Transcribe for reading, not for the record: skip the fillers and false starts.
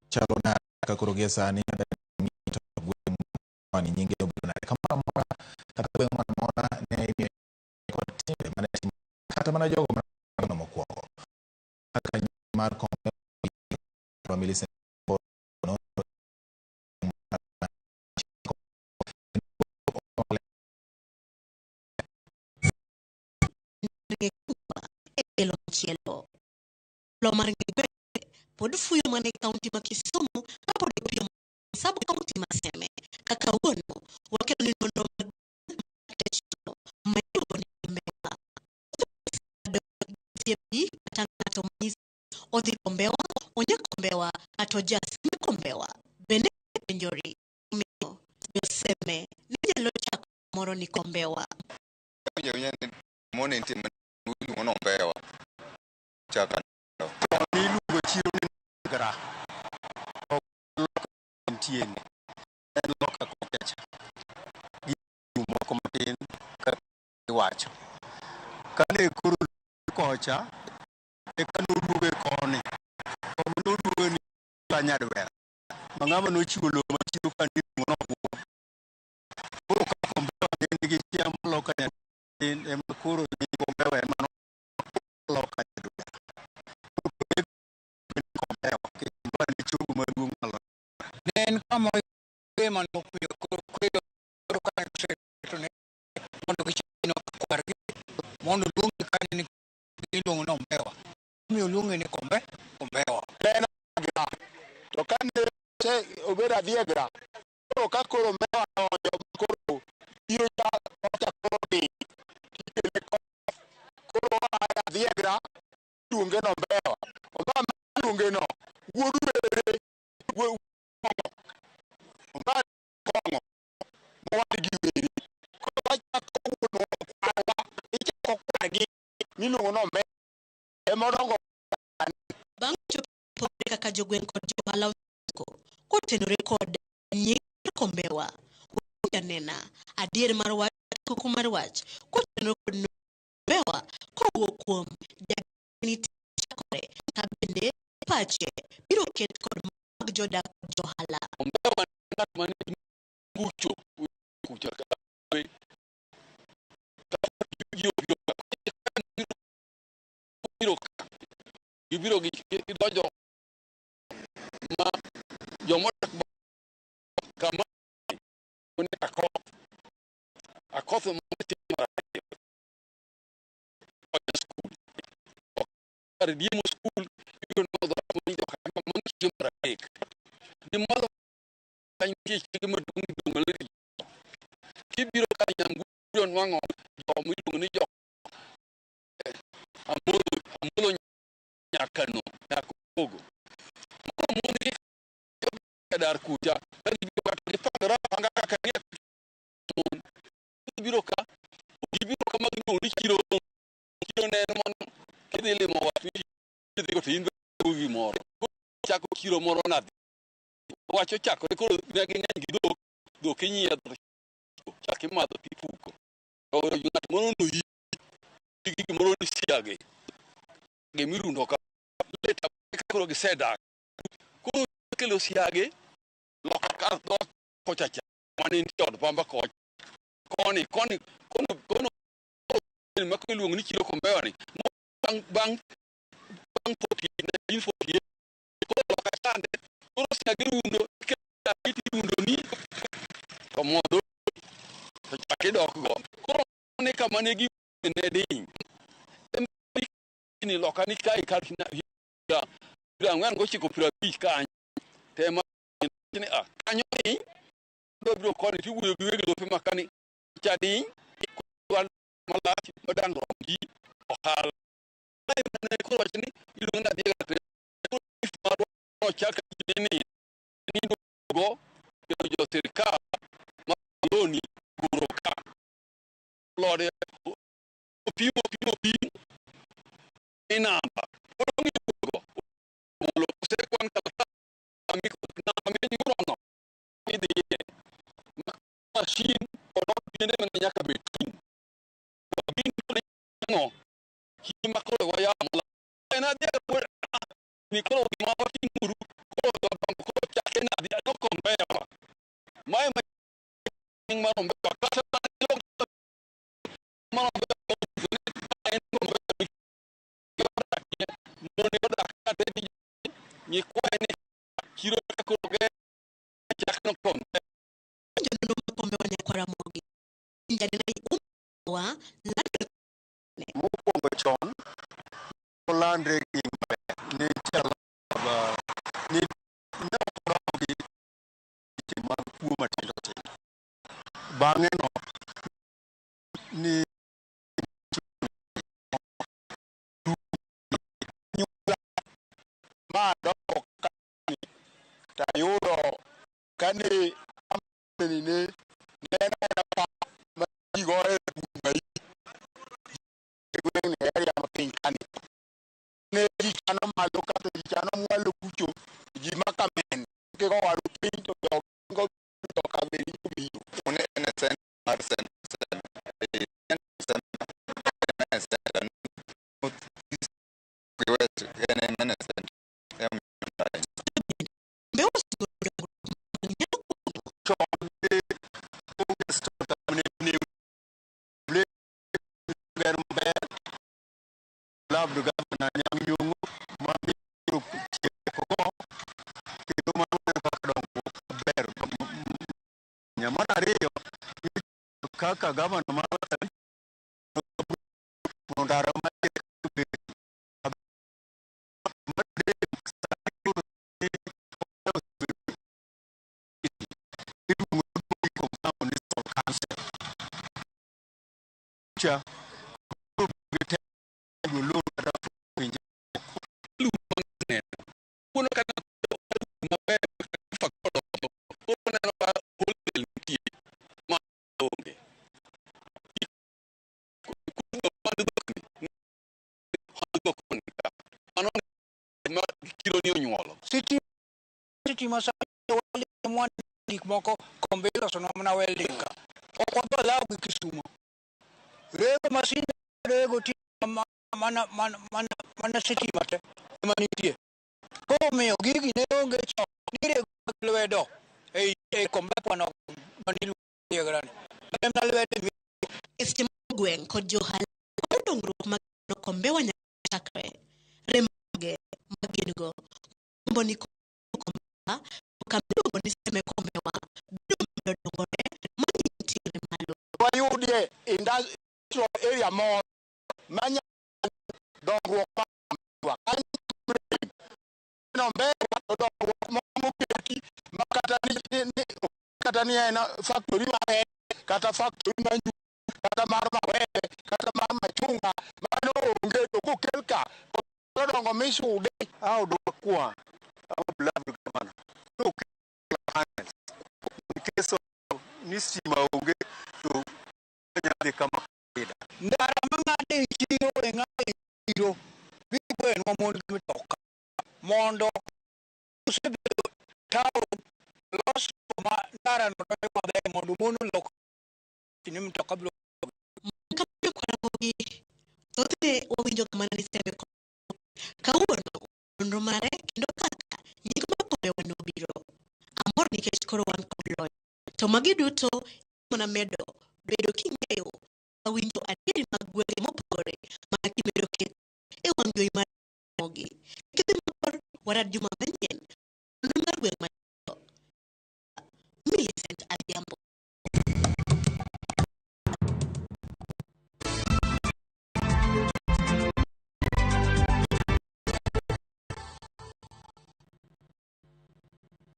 Chalo nade ka koro gie sani to gweng' ni nyinge obedo nade kamoro amora kata gweng' moro amora ne imiyo kod timbe mane timo kata mana jogo mano mokwongo kaka mar kombe Millicent e tielo machielo. Lo mar Ngigwe pod fuyo mana e kaunti ma Kisumu kapod ipiyo sub kaunti ma Seme. Ka kawuono wakelo ni nonro mag machielo ma iluongo ni Kombewa. Kata ng'ato manyiso odhi Kombewa, onya Kombewa, kata ojas ni Kombewa. Bende penjori omiyo joseme ne nyalo chako moro ni Kombewa. Awinjo awinja ni moro ne nitie ma iluongo ni Ombewa. Chaka Chon iluongo chiro ni Gra. Ok loka nitie ni. En loka kocha cha. Gi moko matin kaka iwacho. Kane koro kocha, eka noduoge koni. Koma noduoge ni Nyadwera. Ma ng'ama nochiwo lowo ma chiro ka iluongo ni Oguo. Koro ka Kombewa ne nigi chia maloka Nyadwera ema koro nying Kombewa ema noloka Nyadwera. Koro Kombewa kendo ne chogo maduong' maloyo. Ne en kama ema nokweyo koro kweyo koro ka oseto ne mondo gichino kwargi mondo luonge kanyo ni iluongo ni Ombewa. Omiyo luonge ni Kombe Kombewa. En Agra. To kane obedo Adhiegra, koro ka koro Ombewa donjo koro biro cha kocha koro dhi tikele koth. Koro oa e Adhiegra iluonge ni Ombewa. Ombewa ma iluonge no wuod were wuod kong'o. Ombewa kong'o mowadgi were. Koro wachako wuonwa kwarwa ichako kwargi miluongo ni Ombewa ema odongo Bang' chopo kaka jogweng' kod johala osiko kotenore kod nying Kombewa. Nena adier mar wach koko mar wach kotenore kod Kombewa kowuok kuom jageni chakore ka bende pache biro ket kod mag jodak kod johala. Ombewa ng'at mane kucho kucho ka ji obiro biro ka gibiro gi gidonjo ma jomodak kama ne akoth akoth mar ariyo skul kar diemo skul ibiro nwang'o dhoot mar joka mano chiemo mar adek ni malo kanyo nitie chike maduong' miluongo ni kibiro kar Nyamgudo nwang'o joma iluongo ni jo Amolo Amolo Nyakano Nyakogo mano mon gi dar kucha ka gibiro ka to gipangore apanga kaka gi mon gibiro ka gibiro ka ma giluongo ni chiro chiro ne en mana kidhi limo wat idhi go to in be gimoro chako chiro moro nadhi wach ochakore koro ne ging'eny gi dhok dhok inyiedho chak imadho tipuko to ng'at moro noyi gi gimoro ni siage gimirundo ka leta koro gisedak koro kelo siage loka ka dhoot kocha cha mane nitie od pamba kocha koni koni kono kono ma koro iluongo ni chiro Kombewa ni bang' bang' bang' 1948 koro loka chande koro siage rundo irundo ni to mondo to chak idok go koro ne kama ne gi ne diny ni loka ni kae kar higa 49 50 kanyo tema ni a kanyo ni do biro koni tiwuoyo gi weg lope ma kani cha diny kwan malach madang rom ji ohala ne koro wach ni iluongo ni adhiega to nochak ni nindo go kendo jo sirikal ma loni guro ka lode opimo opimo opimo ni namba koro ng'iyo go molo osekwan kalatas namba minyurono idhiye mashin kod piende mana nyaka bed tung gin ang'o kinde ma koro wayamo en adhiega ni koro gima watimuru. Koro koro chake nadi adoko Ombewa. Mae ma nying mar Ombewa kata mana jok mar Ombewa en Ombewa odakie mon odak kata nyikwaye ni chiro koro ger chak no Kombewa. Joneno mag Kombewa Nyakwar Ramogi. Janena wa landore Mokwongo chon olandre gi nying maber ne chalo ni ne ok oromo gi weche mag kuo matindo tindo. Bang'e no ni ma adongo kani tayudo kane company ne ne en aena pap ma ji goye bunga e gweng'ni area ma piny kani ne ji chano malo kato ji chano mwalo kucho ji makamen kigo waru piny to jogo joka be winjo biro Une en e center mar center e center north east gi west en e center. Ombewa osebedo dongruok mag nyalo konyo chon ne onge store ne ne ger maber loved governor Anyang' Nyong'o mabiro tieko go kendo mano kaka dongruok maber. Mar ariyo kaka gavana mar ndara mar mar adek sani koro iluongo ni confirm ni solve cancer cha koro loro kata pinje Wuono kata maber fa kodonjo koro neno ka wholesale nitie ma onge. Mag dhok ni mag dhok ka mano ma chiro ni onyuolo. Sitima sani mwandu gik moko kombe ilosonwa mana welding ka. Ok wadhi law gi Kisumo. Rego masinde rego ti mana mana mana mana sitima te ema nitie. Koro omiyo gigi ne onge chon ni rego mag lwedo ei ei Kombewa no maniluongo ni. Ne mana lwedo e seche mag gweng' kod johala kod dongruok mag Kombewa nyaka chakre. Rem mage ma gin go gombo ni Kombewa kama iluongo ni Seme Kombewa biro medo dongore ma ting're malo. Wayudie industrial area moro manyalo dongruok mar Kombewa. Kanyo Mbewa to dongruok moro moketi ma kata ni, ni, kata ni en factory mar rech, kata factory mar njugu, kata mar mawembe, kata mar machunga, mano onge to kokel ka to dongo misude. How do kwa our beloved governor no hands in case of ni stima onge to nyadhi kama kawaida. Ndara mang'ado e chiro e ng'ado e chiro biro gwenwa mon gi mtoka mondo osebedo town los ma ndara no donjo maber mondo mon olok ni mtoka biro Kama Nyakwar Ramogi thothne wawinjo ga mana ni Seme Kombewa. Kawuono nonro mare kendo kaka nying mar Kombewa nobiro. Amor nikech koro wan kod lony. To magi duto mana medo bedo king'eyo winjo adieri mag gwenge mopogore ma kimedo keto e wang' jowi mar Ramogi. Kik idhi mabor, warad juma manyien.